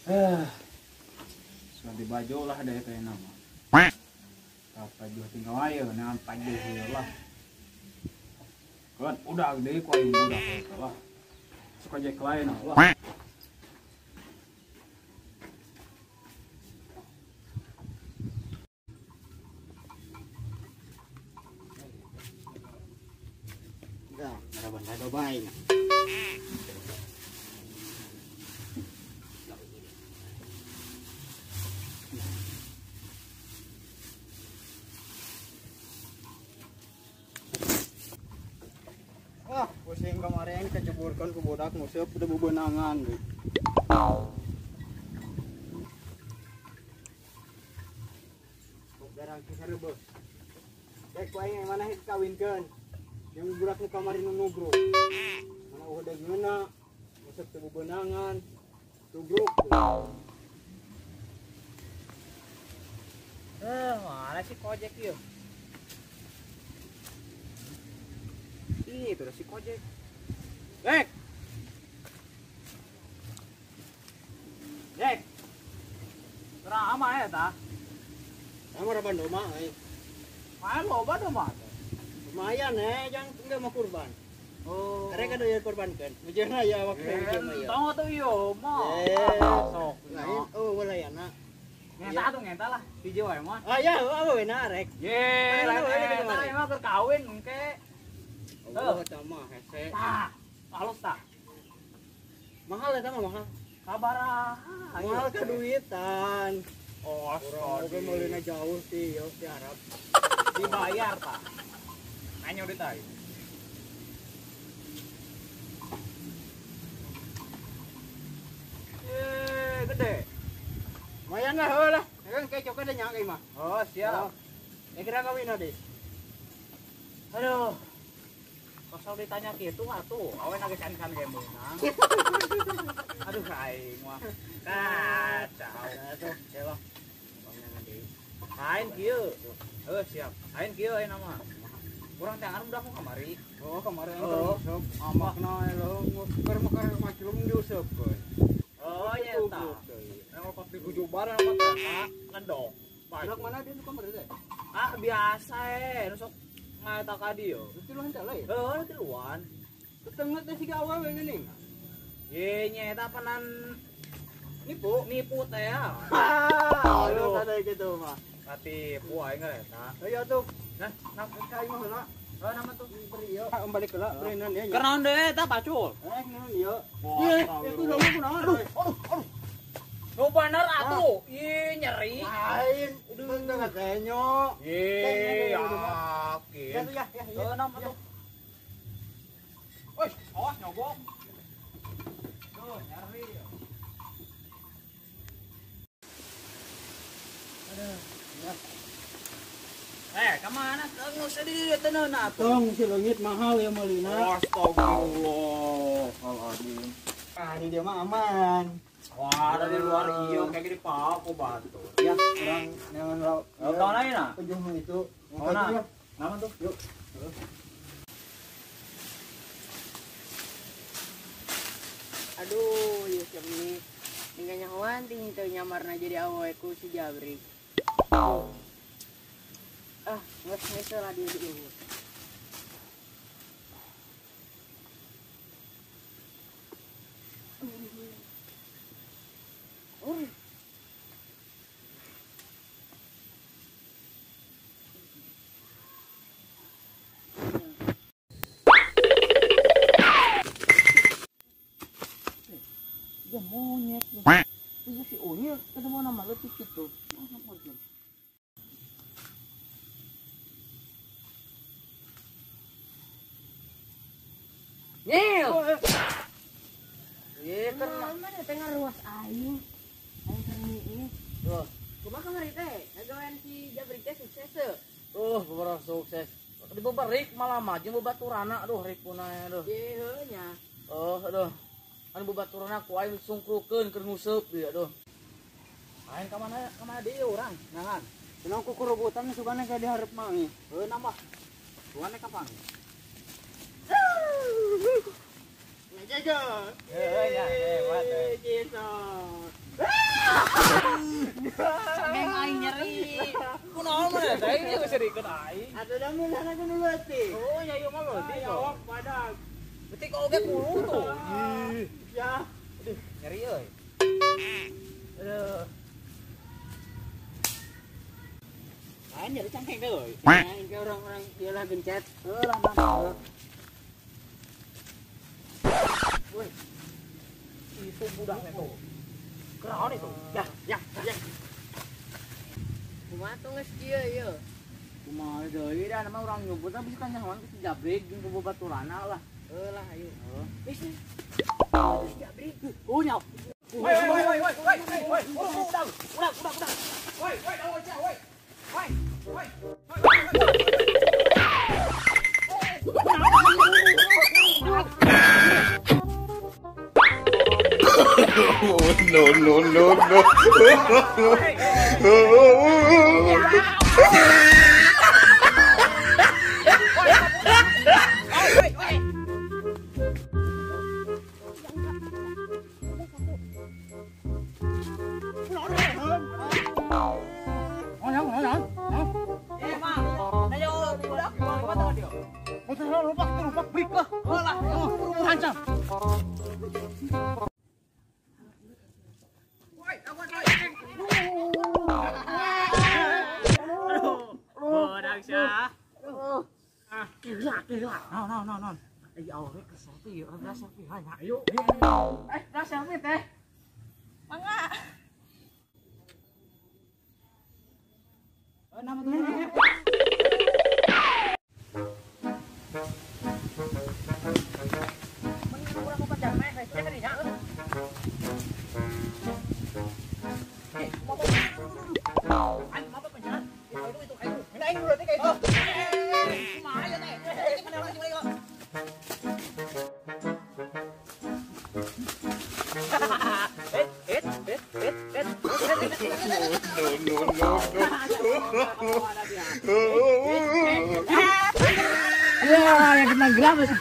Ganti baju lah deh teh nama. Baju tinggal aja, nah baju lah. Kan udah gede ku aing budak lah. Suka jek lain lah. Enggak, ada benda dobain. Wah, pusing kemarin keceburkan ke budak musuh udah bebenangan gitu. Darang kisah bos. Baik ku aing mana kawinkeun. Yang budak nu kamari nu nugruk. Mana udah gimana? Musuh teu bebenangan. Tugruk. Mana si Kojek ieu? Ih, itu si Kojek. Dek. Dek. Ramah ya ta? Sama raban doma euy. Main loba doma teh. Lumayan jangan enggak mau kurban. Oh. Karena kan udah kurbankeun. Mujurna ya waktu mujur mah ya. Tong atuh ieu mah. Sok. Lain oh walayana. Ngeta atuh ngeta lah. Hiji wae mah. Ah ya, apa we narek. Ye, lain eta emang keur kawin engke. Oh, sama hese. Tah, halus tah. Mahal eta mah mahal. Sabaraha? Mahal keduitan. Oh, oke meulina jauh sih, yo di Arab. Dibayar tah. Nanya duit aing. Gede. Lumayan lah, heuh lah. Kan kayak coklat nya kayak mah. Oh, siap. Ya kira kawin ade. Aduh. Kosong ditanya gitu atuh, awen lagi can-can ge meunang. Aduh aing mah. Kacau. Atuh, lah. Aing kieu. Heuh, siap. Aing kieu ayeuna mah. Urang teh anu budak kamari. Oh, kamari anu useup. Amakna lho, keur mekar maculum diuseup koy. Oh, nya eta. Anu kok digujubar anu teh ledok. Budak mana dia nu kamari teh? Ah, biasa nu sok ngaeta ka dieu. Tiluan teh lain. Heuh, tiluan. Tetengah teh siga awewe geuning. Ye nya eta panan nipu, nipu teh ya. Aduh, tadi gitu mah. Katipu aing eta. Ayo atuh. Nah, nak ka imah heula. Heuh, nama tuh beri ieu. Balik heula, berenan ya. Kenaon deui eta pacul? Naon ieu? Ye, itu leuweung kunaon? Aduh, aduh, aduh. Nu bener atuh. Ih, nyeri. Lain, udah enggak kenyo. Ye, yakin. Ya, ya, ya. Heuh, nama tuh. Woi, awas nyobok. Tuh, nyeri. Aduh, ya. Kemana? Nggak usah di tenun atuh. Tong si leungit mahal ya meulina. Astagfirullahaladzim. Ah, ini dia mah aman. Wah, ada di luar iyo kayak gini pak, aku batu. Ya, orang jangan lau. Tahun lain nah. Ujung itu. Oh, nah. Nama tuh. Yuk. Aduh, ya siapa nih? Tinggal nyahoan tinggi teu nyamarna jadi awewe ku si Jabrik. Ah, nges lah dia dulu. Dia monyet. Itu si Unyil ketemu nama letik gitu. Nyil. Ieu keur mana teh ngaruas aing. Aing keur nyiih. Tuh, kumaha kamari teh? Ngagawean si Jabrik teh sukses teu? Beberapa sukses. Di beberik malah mah jeung babaturana aduh ripuna aduh. Ye heuh nya. Oh, aduh. Anu babaturana ku aing sungkrukeun keur nguseup deui aduh. Aing ka mana deui urang nangan. Senang kukurubutan sugana ka dihareup mah nih. Heuh nambah. Sugana kapan? Ngajaga. Heuh nya hebat. Jesus. Cangkeng aing nyeri. Kunaon mah teh aing geus serikeun aing. Atuh da meunah nu leutik. Oh, nya ieu mah leutik. Awak badag. Leutik oge kulu tuh. Ya. Aduh, nyeri euy. Aduh. Lain nyeri cangkeng teh euy. Nah, orang-orang ieu lah gencet. Heuh lah mah. Woi. Itu budak itu. Keraon itu. Ya, ya, ya. Kumaha tuh geus kieu ieu? Kumaha deui da nama urang nyebut bisa kan nyahoan ke si Jabrik jeung ku babaturana lah. Heuh lah ayo. Wis. Si Jabrik. Oh nyaw. Woi woi woi woi woi woi. Udah udah udah udah. Woi woi woi woi. Woi woi. Oh, no, no, no, no. Ayo. Dah selfie teh. Mangga. Oh, nama tuh. Mending urang ke jalan naik teh tadi nya. Eh, mau apa penjalan? Itu ayo. Minta aing dulu teh kayak itu. Kumaha ya teh? Mana lagi mana lagi. No, no, no, no. Ya, yang kena geram Pak.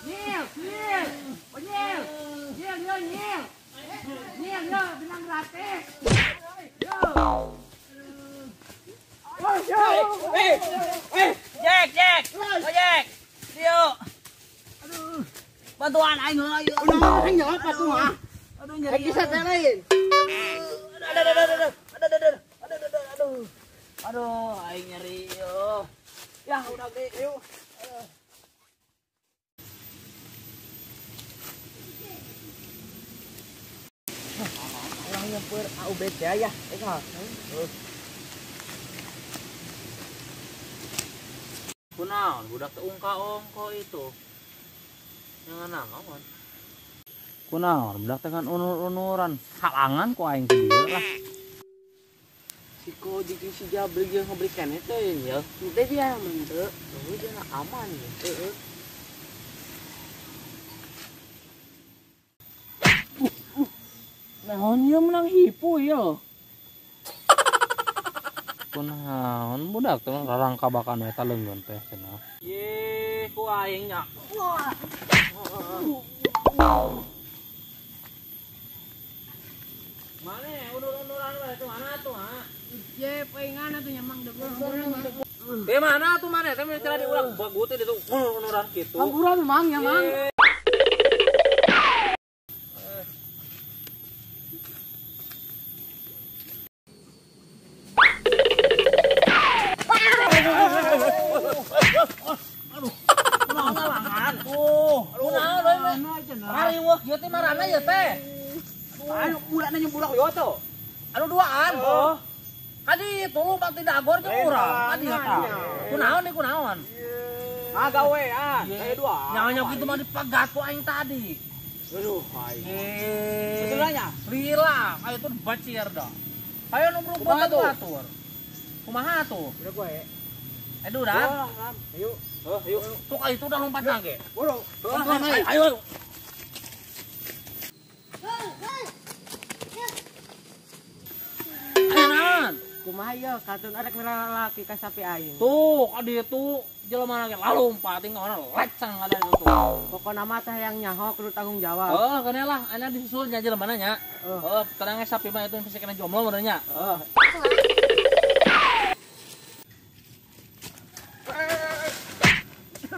Nyil, nyil, nyil, nyil, nyil, nyil, nyil, benang gratis. Yo. Jack, Jack, oh Jack, Dio. Aduh, bantuan aing heula ieu. Udah aing jawab atuh mah. Aduh nyeri. Lagi sate lain. Aduh, aduh, aduh, aduh, aduh, aduh, aduh, aduh, aduh. Aduh, aing nyeri yo. Ya udah gede, yuk. Orang nyemper AUBC ya, eh. Kunaon budak teh ungka-ongko itu. Jangan naon. Kunaon budak teh kan unur-unuran, halangan ku aing teh dieu lah. Si Koji jeung si Jabrik jeung ngebeli keneh teh ya. Teh dia aman teu. Eueuh dia aman ya. Heeh. Naon ieu menang hipu ieu. Kunaon budak teh rarangkabakan eta leungeun teh cenah. Ye, ku aing nya. Mane unur-unuran wae tuh mana tuh ha? Ye, paingan atuh nya mang deugeuh. Di mana tuh mane teh cenah diulang bagut teh ditu unur-unuran kitu. Hampura mang ya mang. Ieu teh marana ieu teh. Anu budakna jeung budak ieu tuh. Anu duaan. Oh. Kadi tuluh ti dagor jeung urang. Kadi eta. Kunaon nih kunaon? Ah gawean, saya dua. Nyawa kitu mah dipegat ku aing tadi. Aduh, aing. Betulnya? Lila, ayo tuh bacir dah. Ayo nu berubah tuh atur. Kumaha tuh? Udah gue. Aduh dah. Ayo. Ayo. Tuh itu udah lompat lagi. Buru. Ayo, ayo. Kumaha ieu katun arek lalaki ka sapi aing. Tuh, adi itu jelema lagi lalompat tinggal lecang ada itu tuh. Pokona mah teh yang nyaho kudu tanggung jawab. Oh, kena lah, ana disusul nya jelema nya. Heeh, tenang sapi mah itu bisa kena jomblo meureun nya. Heeh.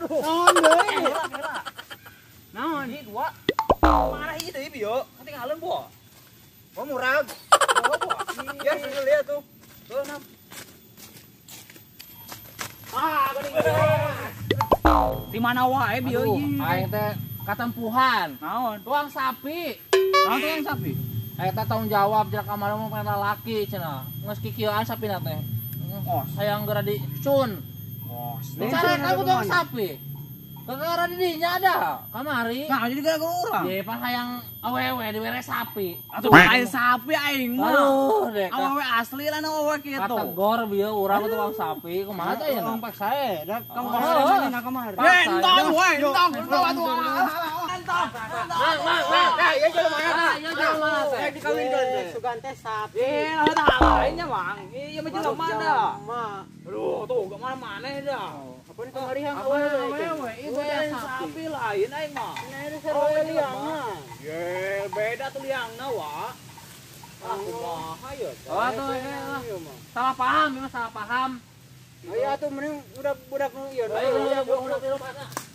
Naon deui? Naon? Ini dua. Marah ieu deui bieu, katinggalan buah. Oh murag. Oh buah. Ya sudah lihat tuh. Tuh nam. Ah, geuning. Di mana wae bieu ieu? Aing teh katempuhan. Naon? Tuang sapi. Naon tuang sapi? Eta tanggung jawab jelek kamari mah pengen lalaki cenah. Geus kikieuan sapina teh. Oh, sayang geura di sun. Cara kamu tuang sapi. Kekara di dinya ada kamari. Nah, jadi gara-gara urang. Ye, pan hayang awewe diwere sapi. Atuh aing sapi aing mah. Aduh, dek. Awewe asli lah awewe kitu. Kategor bieu urang tukang sapi kumaha teh ya? Urang paksa da kamu mana kamari. Ye, entong we, entong, entong atuh. Entong. Mang, mang, mang. Nah, ieu jelema mana? Ieu jelema teh. Dikawinkeun teh. Sugan teh sapi. Eh, lah tah lainnya, Mang. Ieu mah jelema da. Aduh, tuh gak mana-mana dah. Apa nih kamari hang awewe? Itu yang sapi lain aing mah. Nah, itu sarua liangna. Ye, beda tuh liangna, wa. Ah, kumaha ye? Oh, tuh salah paham, memang salah paham. Ayo atuh mending budak-budak nu ieu. Ayo, budak-budak.